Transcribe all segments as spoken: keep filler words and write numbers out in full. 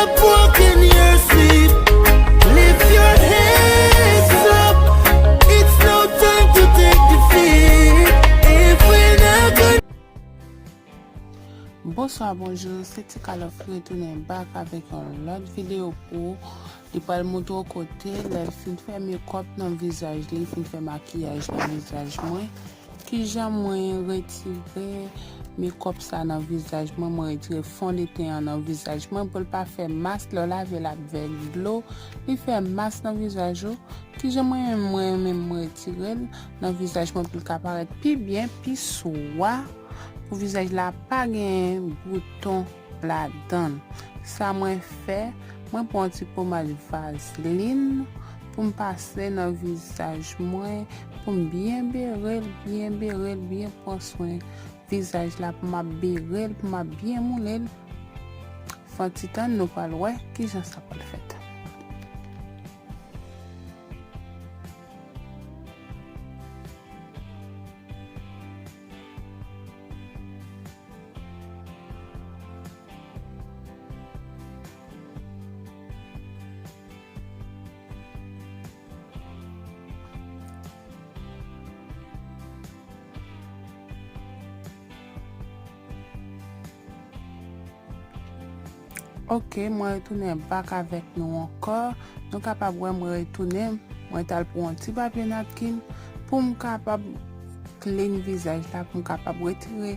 Walk in your sleep. Lift your hands up. It's no time to take defeat. If we're not gonna Bonswa, bonjou, se Tika Love ki retounen back avèk yon lòt videyo pou ou. Li pral montre w kote lè l fin fè makeup nan vizaj li, fin fè makiyaj nan vizaj mwen. Kijan mwen retire makeup sa nan vizaj mwen, mwen retire fondeten an nan vizaj mwen pou l pa fè mas, lè w lave l avèk dlo, li fè mas nan vizaj ou. Kijan mwen menm, mwen menm mwen retire l nan vizaj mwen pou l ka parèt pi byen, pi swa, pou vizaj la pa gen bouton ladan l. Sa mwen fè, mwen pran yon ti pomad vazlin pou m pase nan vizaj mwen, pou m byen bere l, byen bere l, byen pran swen vizaj la, pou m ap bere l, pou m ap byen moule l. Fè yon ti tann, nou pral wè kijan sa pral fèt. Ok, mwen retounen back avèk nou ankò. Nou kapab wè mwen retounen, mwen t al pran yon ti papye napkin pou m kapab clean vizaj la, pou m kapab retire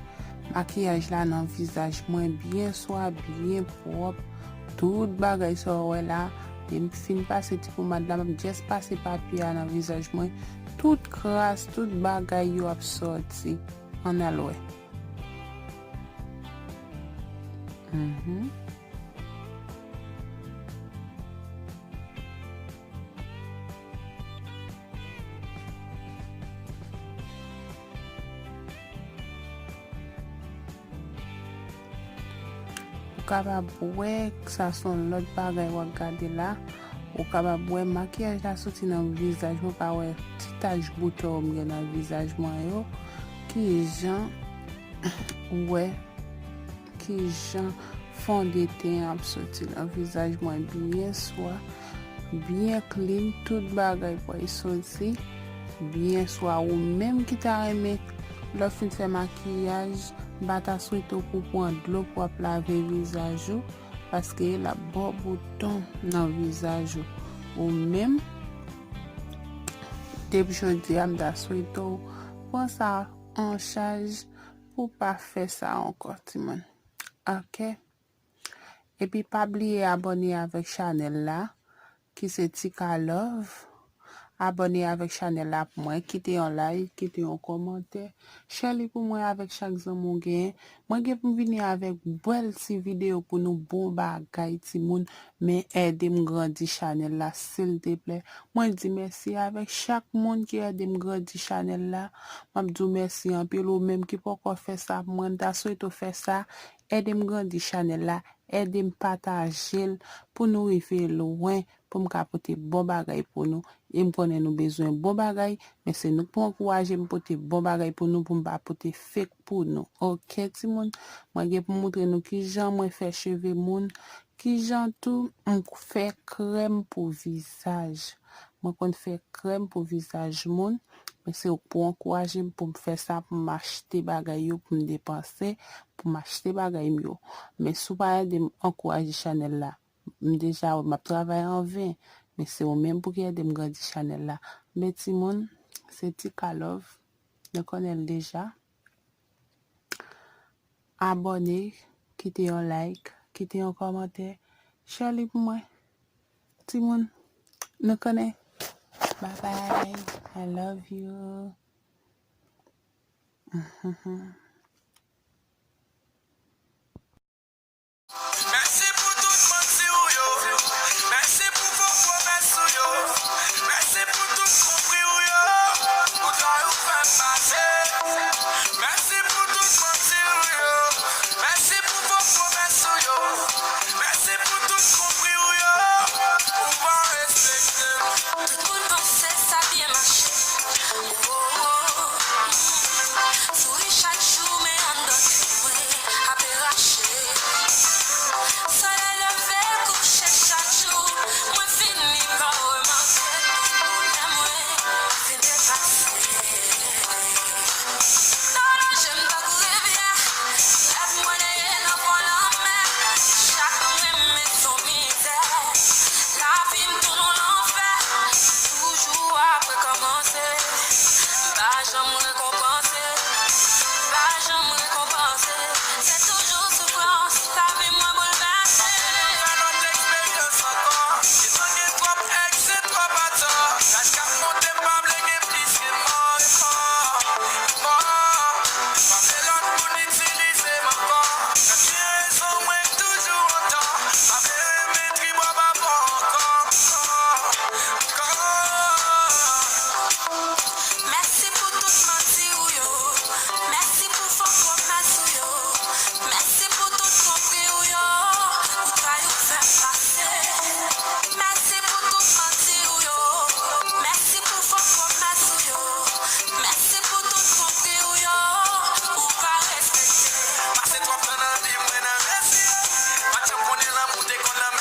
makiyaj la nan vizaj mwen byen swa, byen pwòp. Tout bagay sa w wè la, lè m fin pase ti pomad la, m ap just pase papye a nan vizaj mwen. Tout kras, tout bagay yo ap sòti. Ann al wè. Mhm. Ou kapab wè sa se yon lòt bagay w ap gade la. Ou kapab wè makiyaj la soti nan vizaj mwen, ou ka wè ti tach bouton m gen nan vizaj mwen yo. Kijan ou wè kijan fondeten an ap soti nan vizaj mwen byen swa, byen clean, tout bagay pral soti byen swa. Ou menm ki ta renmen lè w fin fè makiyaj, m pa ta swete w pou w pran dlo pou w ap lave vizaj ou, paske l ap ba w bouton nan vizaj ou. Ou menm, depi jodi a, m ta swete w pran sa an chaj pou w pa fè sa ankò, timoun. Ok? Epi pa bliye abòne avèk chanèl la, ki se Tika Love. Abòne avèk chanèl la pou mwen, kite yon like, kite yon kòmantè, share li pou mwen avèk chak zanmi w genyen. Mwen gen pou m vini avèk bèl ti videyo pou nou, bon bagay, timoun, men ede m grandi chanèl la, silteplè. Mwen di mèsi avèk chak moun ki ede m grandi chanèl la. M ap di w mèsi anpil, ou menm ki poko fè sa pou mwen, m ta swete w fè sa. Ede m grandi chanèl la, ede m pataje l pou nou rive lwen, pou m ka pote bon bagay pou nou. E m konnen nou bezwen bon bagay, men se nou k pou ankouraje m pote bon bagay pou nou, pou m pa pote fake pou nou. Ok, timoun? Mwen gen pou m montre nou kijan mwen fè cheve moun, kijan tou m fè krèm pou vizaj. Mwen konn fè krèm pou vizaj moun, men se ou k pou ankouraje m pou m fè sa, pou m achte bagay yo, pou m depanse, pou m achte bagay m yo. Men si w pa ede m ankouraje chanèl la, m deja wè m ap travay an ven, men se ou menm pou ki ede m grandi chanèl la. Men timoun, se Tika Love, nou konnen l deja. Abòne, kite yon like, kite yon kòmantè, share li pou mwen. Timoun, nou konnen. Bye bye, I love you. Mèsi pou tout manti ou yo. Mèsi pou fo pwomès ou yo. Mèsi pou tout konpri ou yo. Pou travay ou fè m pase. Mèsi pou tout manti ou yo. Mèsi pou fo pwomès ou yo. Mèsi pou tout konpri ou yo. Ou pa respekte m. Tout moun panse sa byen mache. Oh, oh, oh. Souri chak jou. Ou te konn nan